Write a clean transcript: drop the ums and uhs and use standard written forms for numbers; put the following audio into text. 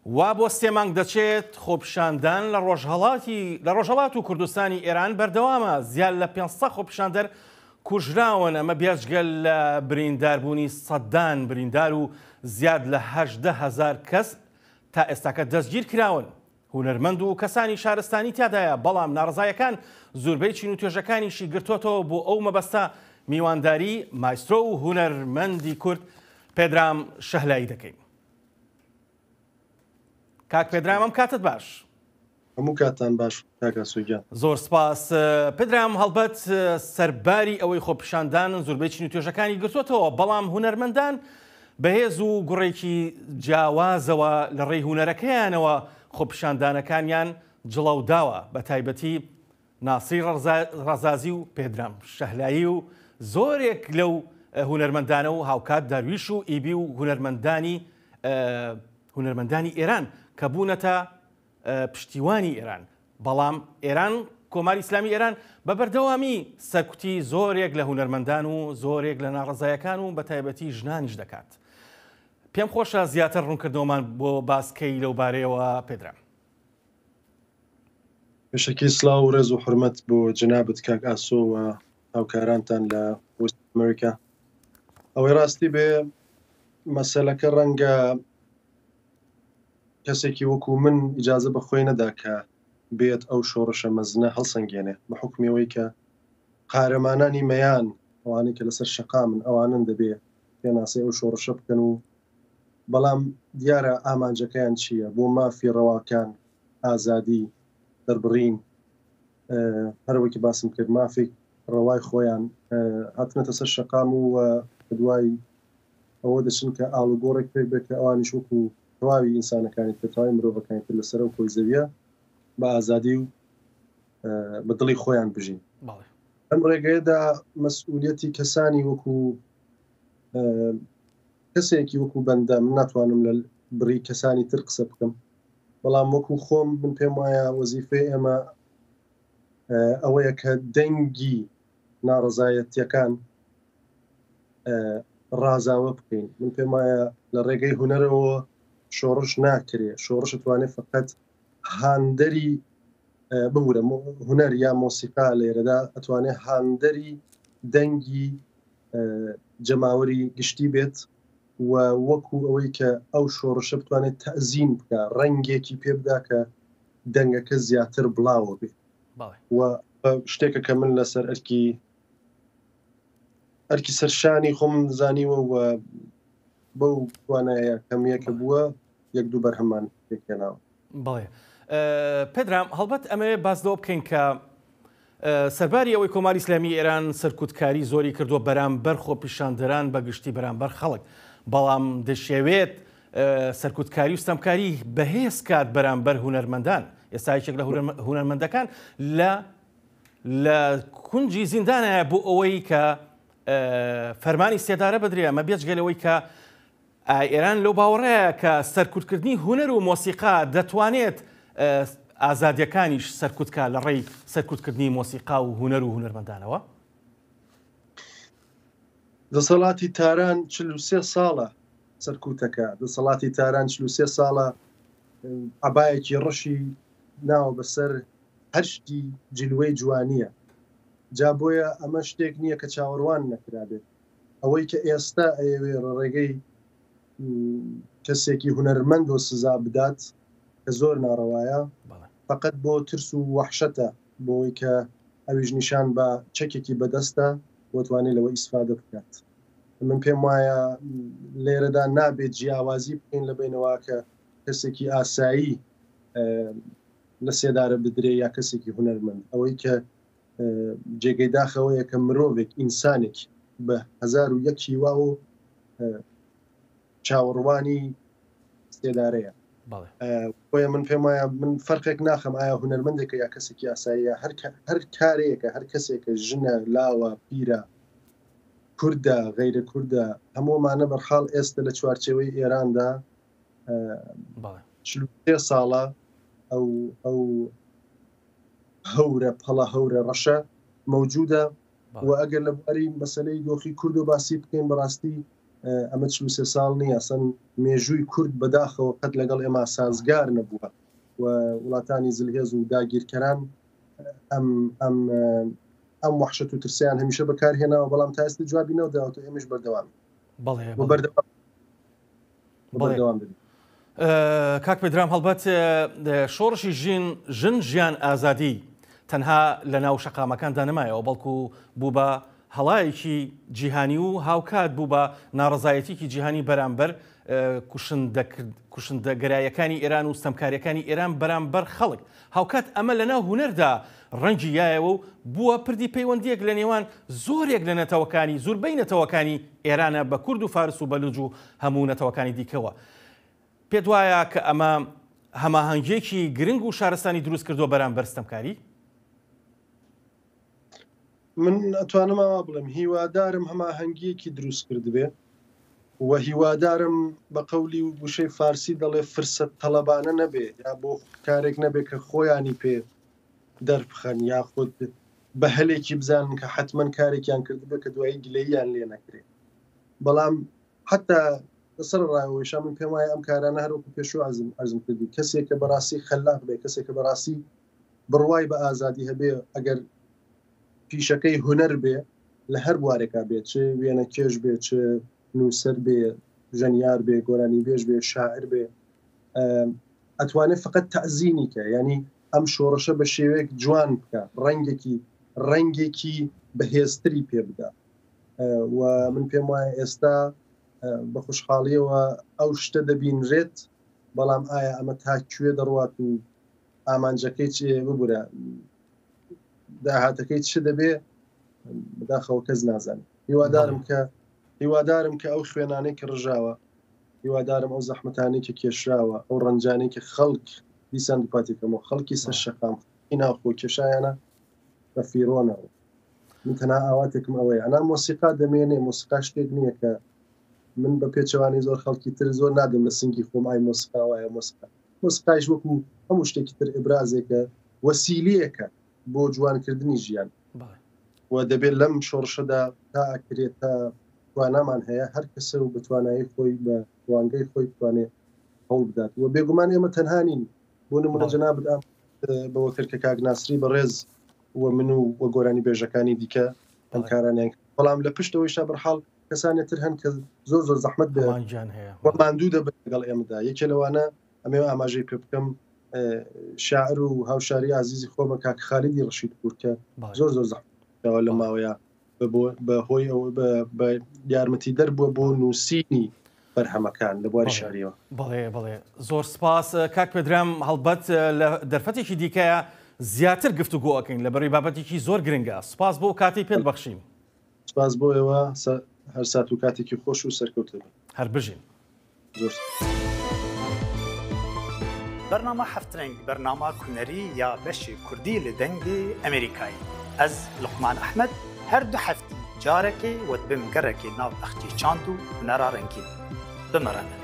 وا بۆ سێ مانگ دەچێت خۆپیشاندان لە ڕۆژهەڵاتی لە ڕۆژهەڵات و کوردستانی ئێران بەردەوامە، زیاد لە 500 خۆپیشاندەر کوژراون، ئەمە بێجگە لە برینداربوونی سەدان بریندار و زیاد لە 18 هەزار کەس تا ئێستاکە دەستگیرکراون. هونەرمەند و کەسانی شارستانی تیادایە، بەڵام ناڕەزایەکان زوربەی چین و توێژەکانیشی گرتۆتەوە، بۆ ئەو مەبەستە میوانداری مایسترۆ و هونەرمەندی کورد پێدرام شەهلایی دەکەین. کاک پێدرام ئەم کاتت باش. هەموو کاتتان باش کاک ئاسۆ گیان. زۆر سپاس پدرام هەڵبەت سەرباری ئەوەی خۆپیشاندان زوربەی چین و توێژەکانی گرتۆتەوە بەڵام هونەرمەندان بەهێز و گوڕێکی جیاوازەوە لە ڕێی هونەرەکەیانەوە خۆپیشاندانەکانیان جڵەوداوە بە تایبەتی ناسری ڕەزازی و پێدرام شەهلایی و زۆرێک لەو هونەرمەندانە و هاوکات دەرویش و ئیبی و هونەرمەندانی هونەرمەندانی ئێران کە بوونەتە پشتیوانی ئێران، بەڵام ئێران کۆماری ئیسلامی ئێران بە بەردەوامی سەرکوتی زۆرێک لە هونەرمەندان و زۆرێک لە ناڕەزایەکان و بەتایبەتی ژنانیش دەکات. پێم خۆشە زیاتر ڕوونکردنەوەمان بۆ باس کەی لەو بارەیەوە پێدرام. پێشەکی سڵاو و ڕێز و حورمەت بۆ جەنابت کاک ئاسۆ و هاوکارانتان لە ڤۆیس ئۆف ئەمریکا. ئەوەی ڕاستی بێ مەسەلەکە ڕەنگە کەسێکی وەکو من ئیجازە بە خۆی نەدا کە بێت ئەو شۆڕشە مەزنە هەڵسەنگێنێ بە حوکمی ئەوەی کە قارەمانانی مەیان ئەوانەی کە لەسەر شەقامن ئەوانن دەبێ پێناسەی ئەو شۆڕشە بکەن و بەڵام دیارە ئامانجەکەیان چییە بۆ مافی ڕەواکان ئازادی دەربڕین هەروەکی باسم کرد مافێک ڕەوای خۆیان هاتنەتە سەر شەقام و دوای ئەوە دەچن کە ئاڵوگۆڕێک پێک بێت کە ئەوانیش وەکو تەواوی ئینسانەکانی تر، تەواوی مرۆڤەکانی تر لەسەر ئەو کۆی زەویە بە ئازادی و بە دڵی خۆیان بژین. لەم ڕێگەیەدا مەسئولیەتی کەسانی وەکو کەسێکی وەکو بەندە من ناتوانم لە بڕی کەسانی تر قسە بکەم بەڵام وەکو خۆم من پێم وایە وەزیفەی ئێمە ئەوەیە کە دەنگی ناڕەزایەتیەکان ڕازاوە بکەین من پێم وایە لە ڕێگەی هونەرەوە شۆڕش ناکرێ شۆڕش توانێت فقط هاندەری ببورە هونەر یا مۆسیقا لێرەدا ئەتوانێت هاندەری دەنگی جەماوەری گشتی بێت و وەکو ئەوەی کە ئەو شۆڕشە بتوانێت تەزین بکە ڕەنگێکی پێ بدا کە دەنگەکە زیاتر بڵاوە بێت و شتێکە کە من لەسەر ئەرکی ئەرکی سەرشانی خۆم زانیوە و بەو توانایە کەمیە کە بووە یەک دوو بەرهەممان پێکهێناوە. بەڵێ پێدرام، هەڵبەت ئەمەوێ باس لەوە بکەین کە سەرباری ئەوەی کۆماری ئیسلامی ئێران سەرکوتکاری زۆری کردووە بەرامبەر خۆپیشاندەران بە گشتی بەرامبەر خەڵک، بەڵام دەشێوێت سەرکوتکاری و ستەمکاری بەهێز کات بەرامبەر هونەرمەندان. ئێستا یەکێک لە هونەرمەندەکان لە لە کونجی زیندانایە بۆ ئەوەی کە فەرمانی سێدارە بدرێ، ئەمە بێجگە لەوەی کە ئێران لەو باوەڕەیە کە سەرکوتکردنی هونەر و مۆسیقا دەتوانێت ئازادیەکانیش سەرکوتکا لە ڕێی سەرکوتکردنی مۆسیقا و هونەر و هونەرمەندانەوە. دەسەڵاتی تاران 43 ساڵە سەرکوتەکە، دەسەڵاتی تاران 43 ساڵە عەبایەکی ڕەشی ناوە بەسەر هەر شتی جلوەی جوانیە جا بۆیە ئەمە شتێک نییە کە چاوەڕوان نەکرابێت ئەوەی کە ئێستا ئەیەوێ ڕێگەی کەسێکی هونەرمەندۆ سزا بدات کە زۆر ناڕەوایە فقط بۆ ترس و وەحشەتە بۆی کە ئەویش نیشان بە چەکێکی بەدەستە بۆ توانێت لەوە ئیسفادە بکات من پێم وایە لێرەدا نابێت جیاوازی بکەین لە بینەوە کە کەسێکی ئاسایی لە سێدارە بدرێ یا کەسێکی هونەرمەند ئەوەی کە جێگەی داخەوەیە کە مرۆڤێک ئینسانێک بە 1001 هیوا و چاوەڕوانی سێدارەیە بۆیە من پێم وایە من فەرقێک ناخەم ئایا هونەرمەندێکە یا کەسێکی ئاساییە هەر هەر کارەیەکە هەر کەسێکە ژنە لاوە پیرە کوردە غەیرە کوردە هەموومانە بەرحاڵ ئێستا لە چوارچێوەی ئێراندا سێ ساڵە ئەو ئەو هەورە پەڵە هەورە ڕەشە مەوجودە و ئەگەر لە بواری مەسلەی دۆخی کورد و باسی بکەین بەڕاستی. ئەمە 43 ساڵ نییە ئەسەن مێژووی کورد بەداخەوە قەت لەگەڵ ئێمە سازگار نەبووە و وڵاتانی زلهێز و داگیرکەران ئەم ئەم ئەم وەحشەت و ترسیان هەمیشە بەکارهێناوە بەڵام تا ئێستا جوابی نەداوەتەوە ئێمەش بەردەوام بەڵێ بەردەوام بەردەوام دەبین. کاک پێدرام هەڵبەت شۆڕشی ژین ژن ژیان ئازادی تەنها لە ناو شەقامەکاندا نەمایەوە بەڵکو بوو بە هەڵایەکی جیهانی و هاوکات بوو بە ناڕەزایەتیکی جیهانی بەرامبەر کوشندەگەرایەکانی ئێران و ستەمکاریەکانی ئێران بەرامبەر خەڵک هاوکات ئەمە لەناو هونەردا ڕەنگی یایەوە و بووە پردی پەیوەندییەک لە نێوان زۆرێک لە نەتەوەکانی زوربەی نەتەوەکانی ئێرانە بە کورد و فارس و بەلوج و هەموو نەتەوەکانی دیکەوە. پێت وایە کە ئەمە هەماهەنگییەکی گرنگ و شارستانی دروست کردووە بەرامبەر ستەمکاری؟ من ئەتوانم ئاوا بڵێم هیوادارم هەماهەنگییەکی دروست کردبێ و هیوادارم بە قەولی وشەی فارسی دەڵێ فرسەت تەڵەبانە نەبێ یا بۆ کارێک نەبێ کە خۆیانی پێ دەربخەن یاخود بە هەلێکی بزانن کە حتمما کارێکیان کردبێ کە دوایی گلەییان لێ نەکرێ بەڵام حتا لەسەر ڕایەوەیشا من پێم وایە ئەم کارانە هەروەکو پێشوو عەرزم عەرزم کردی کەسێک کە بەڕاستی خەلاق بێ کەسێک کە بەڕاستی بڕوای بە ئازادی هەبێ ئەگەر پیشەکەی هونەر بێ لە هەر بوارێکا بێ چ وێنەکێش بێ چ نووسەر بێ ژەنیار بێ گۆرانیبێژ بێ شاعر بێ ئەتوانێت فقط تەزینی کە ینی ئەم شۆڕشە بە شێوەیەک جوان بکە ڕەنگێکی ڕەنگێکی بەهێزتری پێ بدا و من پێم وایە ئێستا بە خوشحاڵیەوە ئەو شتە دەبینرێت بەڵام ئایا ئەمە تا کوێ دەڕوات و ئامانجەکەی چ ببورە داهاتەکەی چ دەبێ بەداخەوە کەس نازانێت هیوادارم کە هیوادارم کە ئەو خوێنانەی کە ڕژاوە هیوادارم ئەو زەحمەتانەی کە کێشراوە ئەو ڕەنجانەی کە خەڵک دیسان دوپاتێکەمەوە خەڵکی سەر شەقام ناوخۆ کێشایانە بە فیرۆنەوە من تەنها ئاواتێکم ئەوەیە ئەنا مۆسیقا دەمێنێ مۆسیقا شتێک نییە کە من بە پێچەوانەی زۆر خەڵکی تر زۆر نادەم لە سنگی خۆم ئای مۆسیقا وایە مۆسیقا مۆسیقایش وەکو هەموو شتێکی تر ئیبرازێکە وەسیلەیەکە بۆ جوانکردنی ژیان و دەبێت لەم شۆڕشەدا تا ئەکرێت تا توانامان هەیە هەر کەسە و بەتوانایی خۆی بە ڕوانگەی خۆی بتوانێت هەوڵ بدات و بێگومان ئێمە تەنها نین بۆ نمونە جەنابت بەوە کرد کە کاک ناسری بەڕێز و من و وە گۆرانی بێژەکانی دیکە ئەم کارانیان بەڵام لە پشتەوەیشا بەرحاڵ کەسانێ تر هەن کە زۆر زۆر زەحمەت بێ هەیە ماندوو دەبن لەگەڵ ئێمەدا یەکێ لەوانە ئەمێ ئاماژەی پێ بکەم شاعر و هاوشاری ئازیزی خۆمە کاک خالیدی ڕەشید پوور کە زۆر زۆر زەحمەت لە ماوەیە بە هۆی ئەو بە یارمەتی دەر بووە بۆ نووسینی بەرهەمەکان لە بواری شاریەوە. بەڵێ بەڵێ زۆر سپاس کاک پێدرام هەڵبەت لە دەرفەتێکی دیکەیە زیاتر گفتوگۆ ئەکەین لە بەروی بابەتێکی زۆر گرنگە سپاس بۆ کاتی پێت بەخشین. سپاس بۆ ئێوە هەر سات و کاتێکی خۆش و سەرکەوتە بن. هەر بژین. زۆر سپاس. بەرنامە هەفترەنگ بەرنامە هونەری یا بەشی کوردی لە دەنگی ئەمریکایی ئەز لوقمان ئەحمەد هەر دو هەفتی جارەکێ وە دبم گەڕەکێ ناو بەخچی چاند و هونەرا ڕەنگین بمەڕەنە.